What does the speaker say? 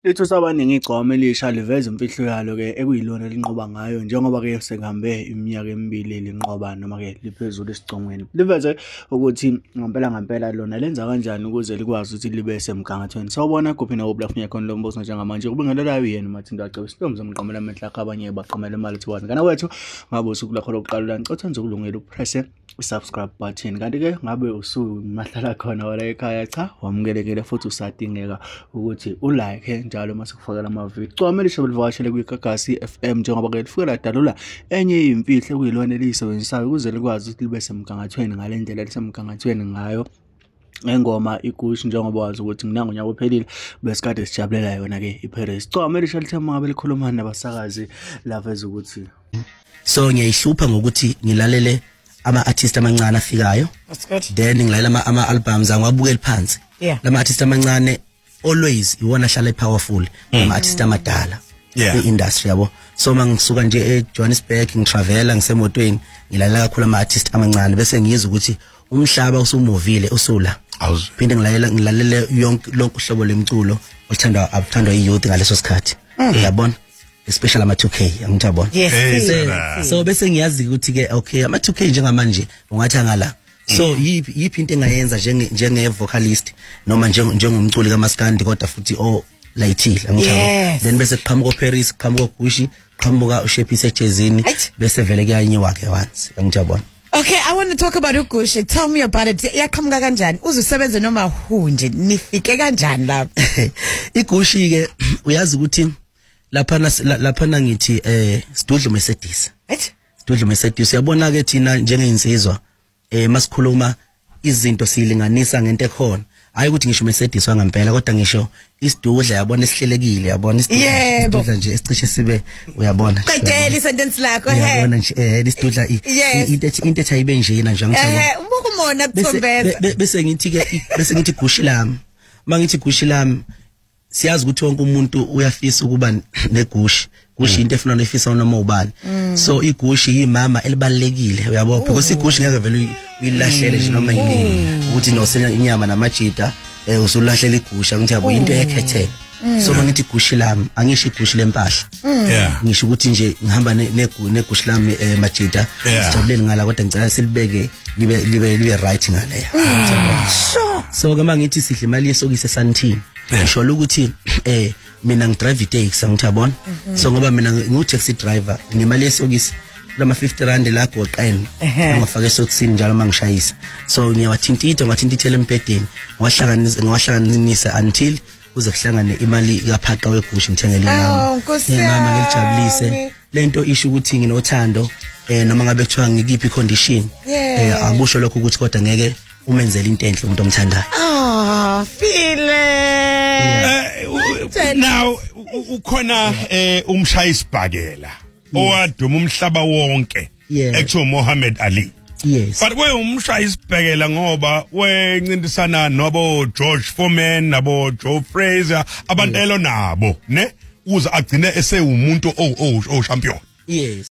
Lithusa abaningi igcokama elisha liveza imfihlo yalo-ke ekuyilona elinqoba ngayo njengoba-ke sekuhambe iminyaka emibili linqoba noma-ke liphezulu esicongweni. Liveze ukuthi ngampela ngampela lona lenza kanjani ukuze likwazi ukuthi libe semgangathweni. Sawubona kuphi nakuphi la khona lo mbuso njengamanje kubingelelayo yena uMathinta Waceba isitombi zomqamela amehlo akhe abanye baqamela imali thiwani. Ngana wethu ngabe usuku lakho lokuqala la ngicela nje ukulungela upresse i-subscribe button. Kanti-ke ngabe usumahlala khona wala ekhaya, cha, wamukelekile futhi usadingeka ukuthi ulike njalo uma sikufakela amavidiyo. Igcokama elisha belivakashele kwiGagasi FM njengoba-ke lifike ladalula enye yimfihlo ekuyilona eliyisebenzisayo ukuze likwazi ukuthi libe semgangathweni ngale ndlela elisemgangathweni ngayo ngengoma iGucci, njengoba wazi ukuthi nginango unyaka ophelile besikade sijabulela yona-ke iParis. Igcokama elisha lithe uma ngabe likhuluma nabasakazi laveza ukuthi so ngiyayihlupha ngokuthi ngilalele ama-artist amancane afikayo. That's good. Then ngilalela ama-albums angiwabukeli phansi. Lama artist amancane always iwona ahlala powerful ama artist amadala kwi-industry yabo. So mangisuka nje eJohannesburg ngitravela ngisemotweni ngilalela kakhulu ama artist amancane bese ngiyizwa ukuthi umhlaba usumovile usula. Phinde ngilalela ngilalele yonke lonke uhlobo lemculo oluthandwa abuthandwa i-youth ngaleso sikhathi. Uyabona? Especially ama 2K angithi yabona. Yes. Hey, please. sana. So bese ngiyazi ukuthi ke okay ama 2K njengamanje ungathi angala. So yiphi into engayenza njenge vocalist noma njengomculi kaMaskandi kodwa futhi o layithile angithi yabona. Then bese kuqhamuka Paris, kuqhamuka Gucci, kuqhamuka uShephise ejezini bese vele kuyanyiwa ke once angithi yabona. Okay, I want to talk about uGucci. Tell me about it. Yaqhamuka kanjani? Uzusebenze noma who nje? Nifike kanjani lapho? iGucci ke uyazi ukuthi laphana ngithi sidudla Mercedes. Right? Sidudla Mercedes. Uyabona ke thina njengeinsizwa masikhuluma izinto silinganisa ngento ekhona. Hayi ukuthi ngisho Mercedes wangempela kodwa ngisho isidudla yabona esihlelekile yabona isidudla isidudla nje esicishe sibe uyabona. Qedela isentence lakho he. Uyabona nje isidudla into ethi ayibe njena nje angithola. Ubuka umona kuthombeza. Bese ngithi ke bese ngithi Gucci lami. Mangithi Gucci lami siyazi ukuthi wonke umuntu uyafisa ukuba neGucci. Gucci into efuna nefisa noma ubani. So iGucci yimama elibalekile uyabo because iGucci ngeke vele uyilahlele nje noma yini ukuthi nosena inyama namajida usulahlela iGucci angithi yabo into ekhethele. So mangithi Gucci lami angisho iGucci lempahla. Ngisho ukuthi nje ngihamba neGucci lami majida sijabulele ngala kodwa ngicela silibeke libe right ngaleya. So ke mangithi sidla imali yesokisi esantini. Ngisho ukuthi mina ngidrive itaxi angithi yabona. So ngoba mina ngu taxi driver ngemali yesokisi lama 50 rand la goqene ngifake esokisini njalo mangishayisa. So ngiyawathintitha ngiwathintithela embhedeni ngiwahlanganisa until kuze kuhlangane imali kaphaqa weGucci ngithengele Oh, mama. Mama ngijabulise lento isho ukuthi nginothando noma ngabe kuthiwa ngikiphi condition akusho lokho ukuthi kodwa ngeke umenzele into enhle umuntu omthandayo. Oh, file. Now ukhona umshayisibhakela owaduma umhlaba wonke ekuthiwa Muhammad Ali. Yes. But we umshayisibhakela ngoba wencintisana nobo George Foreman nabo Joe Frazier abantu elo nabo ne uze agcine esewumuntu o champion. Yes.